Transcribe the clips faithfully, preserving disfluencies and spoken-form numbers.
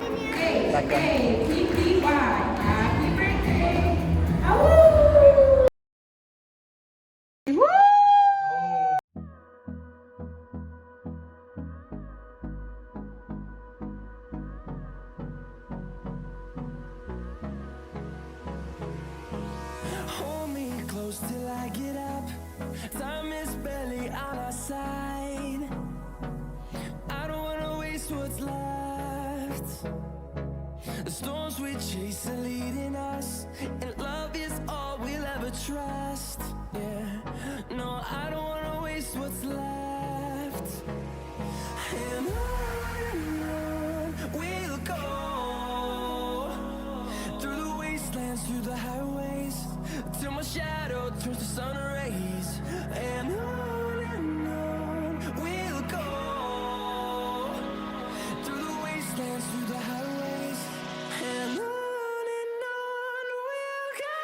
Hey, hey, P P Y, happy birthday. Aww. Hold me close till I get up. Time is barely on our side. I don't wanna waste what's left. The storms we chase are leading us, and love is all we'll ever trust. Yeah, no, I don't wanna waste what's left. And on and on we'll go, through the wastelands, through the highways, till my shadow turns to sun rays. And on and on we'll go, through the wastelands, through the highways, and on and on we'll go.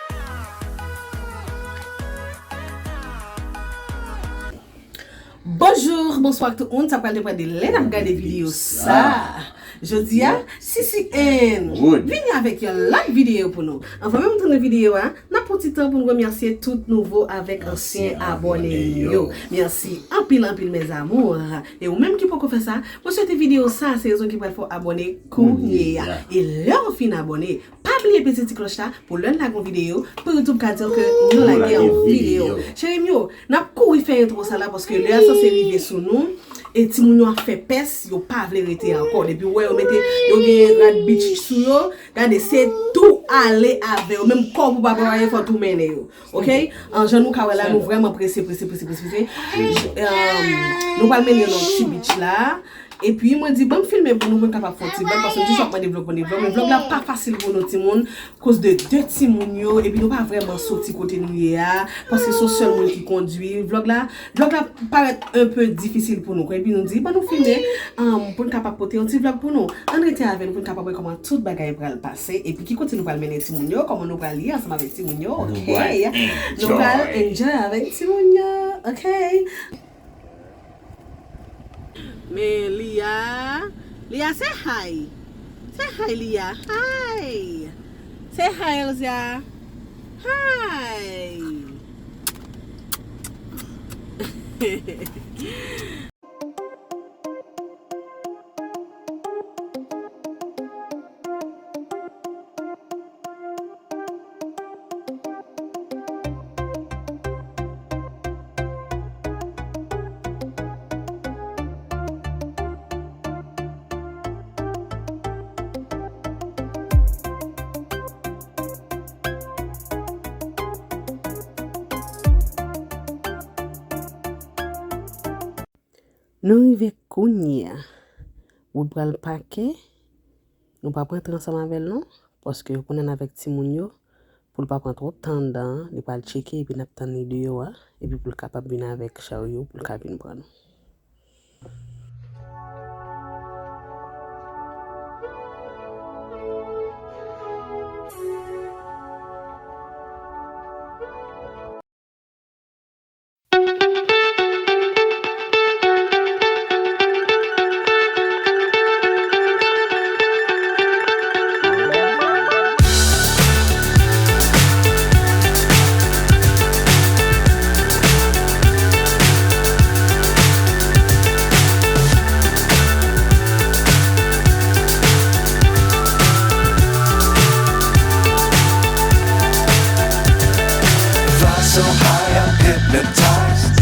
Bonjou, bonswa ak tout moun, sa pral depande lè n ap gade videyo sa. Jodi a, C C N vini avèk yon lòt videyo pou nou. Anvan menm m tounen videyo a, n ap pran ti tan pou n remèsye tout nouvo avèk ansyen abòne yo. Mèsi anpil, anpil, mes amours. E ou menm ki poko fè sa, mwen swete videyo sa se rezon ki pral fè w abòne kounye a. E lè w fin abòne, pa bliye peze ti klòch la pou lè n lage yon videyo, pou YouTube ka di w ke nou lage yon videyo. Cheri m yo, n ap kouri fè entwo sa la paske lè a sanse rive sou nou. E timoun yo ap fè pès, yo pa vle rete ankò. Depi w wè yo mete, yo gen rad bitch sou yo, gade, se tou ale avè yo. Menm kò w pou pa prepare, fò tou mennen yo. Oke? An, jan nou ka wè la, nou vrèman prese, prese, prese, prese, prese. J-, um, nou pral mennen yo nan ti bitch la. Epi, mwen di, ban m filme pou nou, pou n kapab fè yon ti vlog, paske m toujou ap mande vlog, mande vlog, men vlog la pa fasil pou nou, timoun. Koz de de timoun yo, epi nou pa vrèman soti kote nou ye a, paske se yon sèl moun ki kondwi. Vlog la, vlog la parèt un peu difisil pou nou, epi nou di, ban nou filme, um, pou n kapab pote yon ti vlog pou nou. Ann rete avè nou pou n kapab wè kòman tout bagay pral pase, epi ki kote nou pral mennen timoun yo, kòman nou pral ye ansanm avèk timoun yo, oke? Nou pral enjoy avèk timoun yo, oke? Men Lia, Lia, say hi. Say hi, Lia. Hi. Say hi, Elzia. Hi. Nou rive kounye a. Wood pral pake. Nou p ap rantre ansanm avè l non, paske yo konnen n avèk timoun yo, pou l pa pran twòp tan anndan an, li pral tcheke epi n ap tann li deyò a, epi pou l kapab vin avèk charyo pou l ka vin pran nou. Fly so high, I'm hypnotized.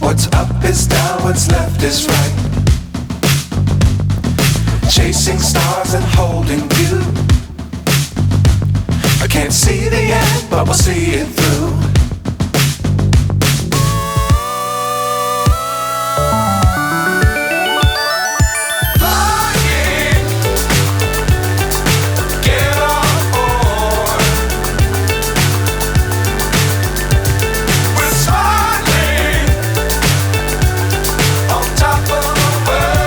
What's up is down, what's left is right. Chasing stars and holding you. I can't see the end, but we'll see it through. Flying, get on board. We're smiling on top of the world.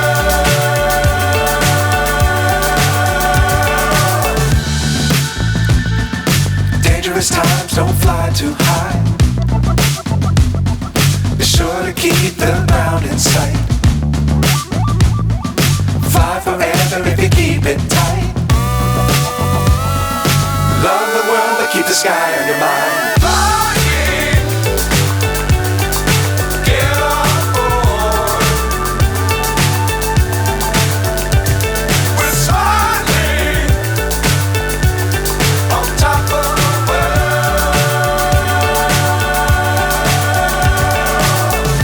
Dangerous times, don't fly too high. Be sure to keep the ground in sight. Fly forever. Sky on your mind. Flying, get on board. We're soaring on top of the world.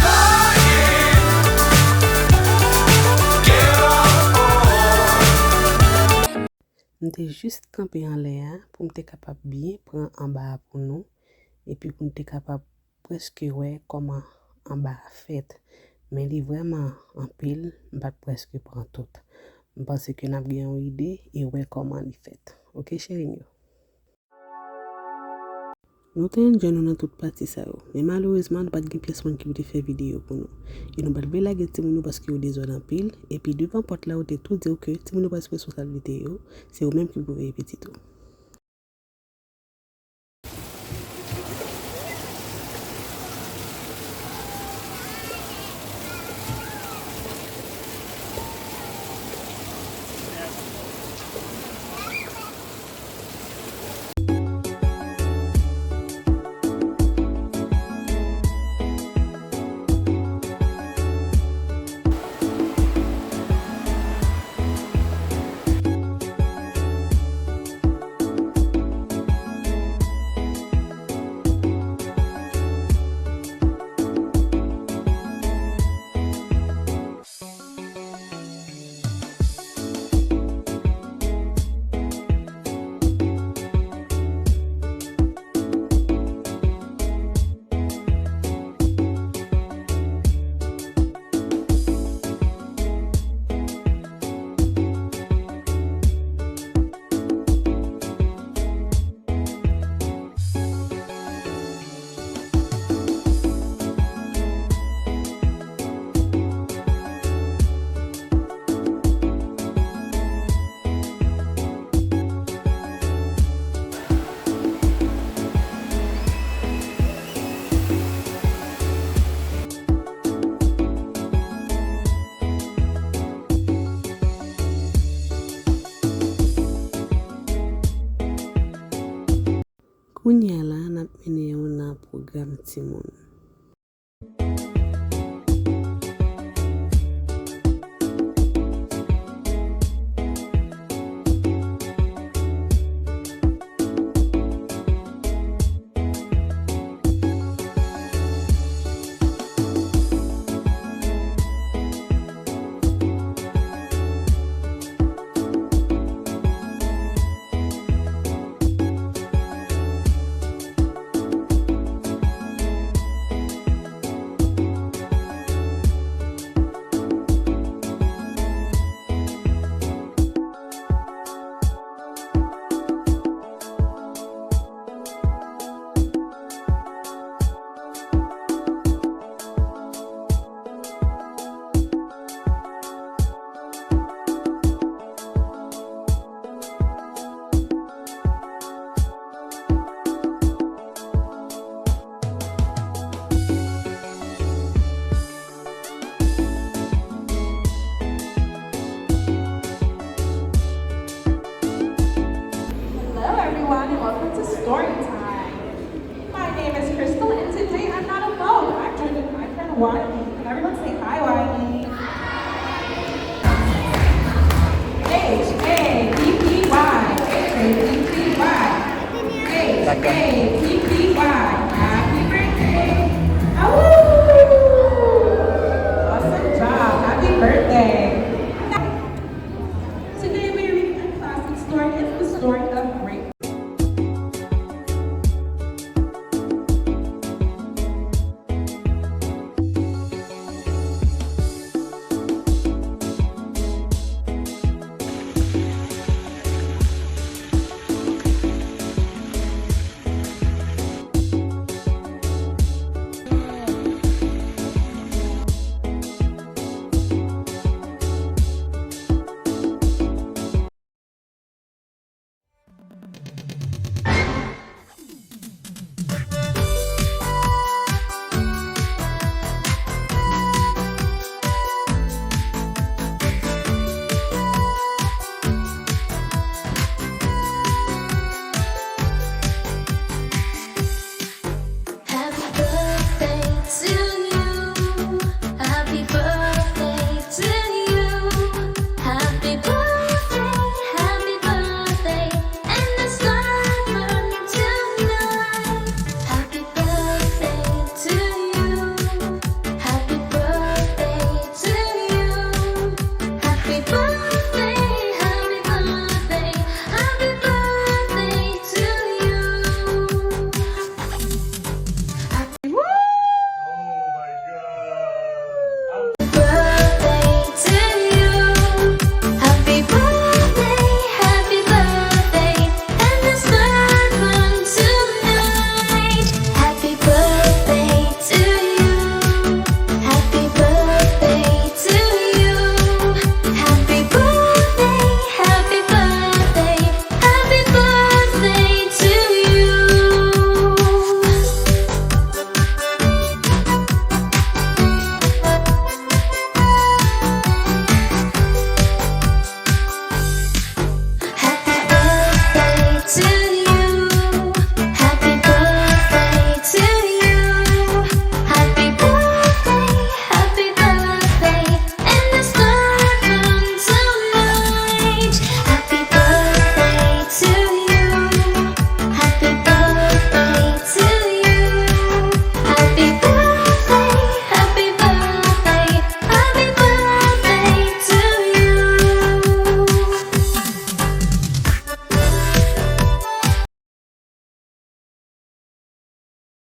Flying, get on board. M te jis kanpe anlè a pou m te kapab byen pran anba a pou nou, epi pou n te kapab prèske wè kòman anba a fèt. Men li vrèman anpil, m pa t prèske pran tout. M panse ke n ap gen yon ide e wè kòman li fèt. Oke, cheri m yo? Nou te enjoy nou nan tout pati sa yo. Men malerezman, nou pa t gen pyès moun ki pou te fè videyo pou nou. E nou pa t vle lage timoun yo paske yo dezòd anpil. Epi devan pòt la, yo te tou di w ke timoun yo pa t responsabilite yo. Se ou menm ki pou veye pitit ou. Kounye a la, n ap mennen w nan pwogram timoun.